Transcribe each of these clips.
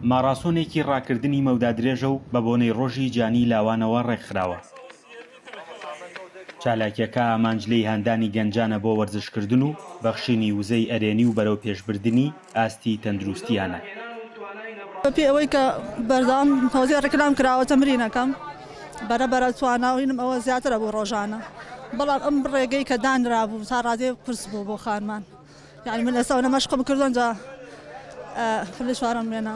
ماڕاسۆنێکی ڕاکردنی مەودا درێژە و بەبۆنەی ڕۆژی جیهانیی لاوانەوە ڕێکخراوە. چالاکییەکە ئامانج لێی هاندانی گەنجانە بۆ وەرزشکردن و بەخشینی وزەی ئەرێنی و بەرەوپێشبردنی ئاستی تەندروستییانە. بەپێی ئەوەی کە بەردەوام تەوزیع ڕیکلام کراوە تەمرینەکەم بەرە بەرە توانا و هینم ئەوە زیاترە بوو ڕۆژانە بەڵام ئەم ڕێگەی کە دانرابوو تا ڕادەیەک قورس بوو بۆ خانمان. یانی من ئێستا ئەونە مەشقم کردوە ئینجا پلەی چوارەم هێنا.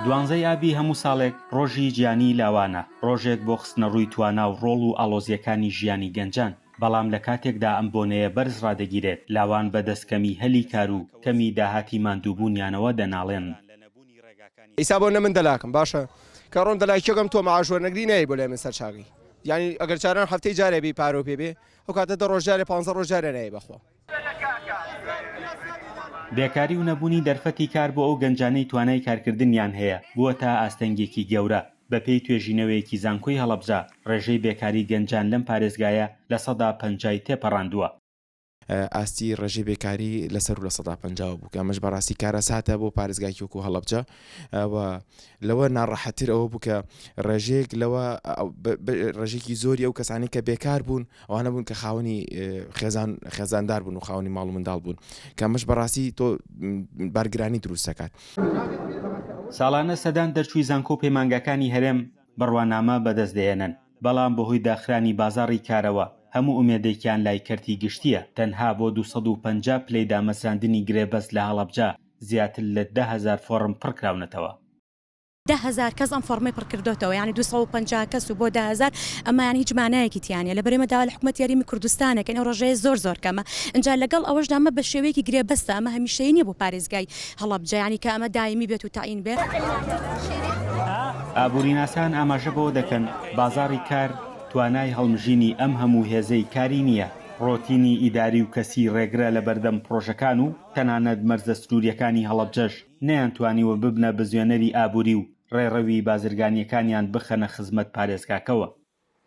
دوانزەی ئابی هەموو ساڵێک ڕۆژی جیهانیی لاوانە، ڕۆژێک بۆ خستنەڕووی توانا و ڕۆڵ و ئاڵۆزییەکانی ژیانی گەنجان، بەڵام لە کاتێکدا ئەم بۆنەیە بەرز ڕادەگیرێت، لاوان بە دەست کەمی هەلی کار و کەمی داهاتی ماندووبوونیانەوە دەناڵێنن. ئیسا بۆ نە من دەلاکم باشە کە ڕۆم دەلاکیەکەم تۆ معاش وەرنەگری نایەی بۆ لای من سەرچاغی یانی ئەگەر جاران هەفتەی جارێ بی پارەو پێ بێ ئەو کاتە دە ڕۆژ جارێ پانزە ڕۆژ جارێ نایەی بەخوا. بێکاری و نەبوونی دەرفەتی کار بۆ ئەو گەنجانەی توانای کارکردنیان هەیە، بووەتە ئاستەنگێکی گەورە. بەپێی توێژینەوەیەکی زانکۆی هەڵەبجە، ڕێژەی بێکاری گەنجان لەم پارێزگایە لە پەنجای تێپەڕاندووە. ئاستی ڕێژەی بێکاری لە سەروو پەنجاوە بوو کە ئەمەش بەڕاستی کارەساتە بۆ پارێزگایەکی وەکو هەڵەبجە و لەوە ناڕەحەتتر ئەوە بوو کە ڕێژەیەک لەوە ڕێژێکی زۆری ئەو کەسانی کە بێکار بوون ئەوانە بوون کە خاوەنی خێزان خێزاندار بوون و خاوەنی ماڵ و منداڵ بوون کە ئەمەش بەڕاستی تۆ بارگرانی دروست دەکات. ساڵانە سەدان دەرچووی زانکۆ و پەیمانگاکانی هەرێم بڕوانامە بەدەست دەهێنن، بەڵام بەهۆی داخرانی بازاڕی کارەوە هەموو ئومێدێکیان لای کەرتی گشتییە، تەنها بۆ 250 پلەی دامەزراندنی گرێبەست لە هەڵەبجە زیاتر لە 10,000 فۆڕم پڕکراونەتەوە. 10,000 کەس ئەم فۆڕمەی پڕکردۆتەوە یانی 250 کەس و بۆ 10,000 ئەمە یانی هیچ مانایەکی تیا نیە لەبەر ئێمە داوا لە حکومەتی هەرێمی کوردستان ئەکەین ئەو ڕێژەیە زۆر زۆر کەمە ئینجا لەگەڵ ئەوەشدا ئەمە بە شێوەیەکی گرێبەستە ئەمە هەمیشەیی نیە بۆ پارێزگای هەڵەبجە یانی کە ئەمە دایمی بێت و تەعین بێت. ئابووریناسان ئاماژە بەوە دەکەن، بازاڕی کار توانای هەڵمژینی ئەم هەموو هێزەی کاری نییە، ڕۆتینی ئیداری و کەسی ڕێگرە لەبەردەم پڕۆژەکان و تەنانەت مەرزە سنوورییەکانی هەڵەبجەش نەیانتوانیوە ببنە بزوێنەری ئابووری و ڕێڕەوی بازرگانییەکانیان بخەنە خزمەت پارێزگاکەوە.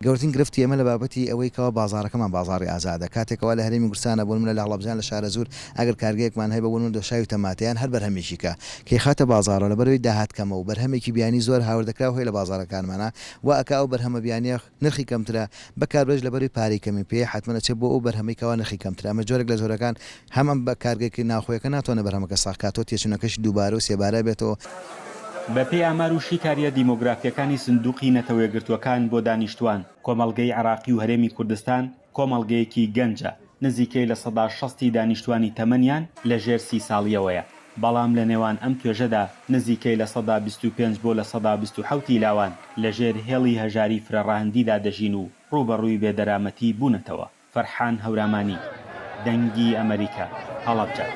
گەورەترین گرفتی ئێمە لە بابەتی ئەوەی کەوا بازاڕەکەمان بازاڕی ئازادە، کاتێک کەوا لە هەرێمی کوردستانە بۆ نمونە لە هەڵەبجە یان لە شارەزوور ئەگەر کارگەیەکمان هەیە بۆ نمونە دۆشاوی تەماتە یان هەر بەرهەمێکی کە کەیخاتە بازاڕەوە لەبەرئەوەی داهات کەمە و بەرهەمێکی بیانی زۆر هاوردەکراو هەیە لە بازاڕەکانمانا وا ئەکا ئەو بەرهەمە بیانیە نرخی کەمترە بەکاربەریش لەبەرئەوەی پارەی کەمی پێیە حەتمەن ئەچێ بۆ ئەو بەرهەمەی کەوا نرخی کەمترە ئەمە جۆرێک لە جۆرەکان هەم ئەم کارگەی ناوخۆیەکە ناتوانێت بەرهەمەکە ساغ کاتەوە تێچوونەکەشی دووبارە و سێبارە بێتەوە. بەپێی ئامار و شیکارییە دیمۆگرافییەکانی سندوقی نەتەوەیەکگرتووەکان بۆ دانیشتووان، کۆمەڵگەی عێراقی و هەرێمی کوردستان کۆمەڵگەیەکی گەنجە، نزیکەی 60% ی دانیشتووانی تەمەنیان لەژێر سی ساڵییەوەیە، بەڵام لەنێوان ئەم توێژەدا نزیکەی 25% بۆ 27% ی لاوان لەژێر هێڵی هەژاری فرەڕەهەندیدا دەژین و ڕووبەڕووی بێدەرامەتی بوونەتەوە. فەرحان هەورامانی، دەنگی ئەمەریکا، هەڵەبجە.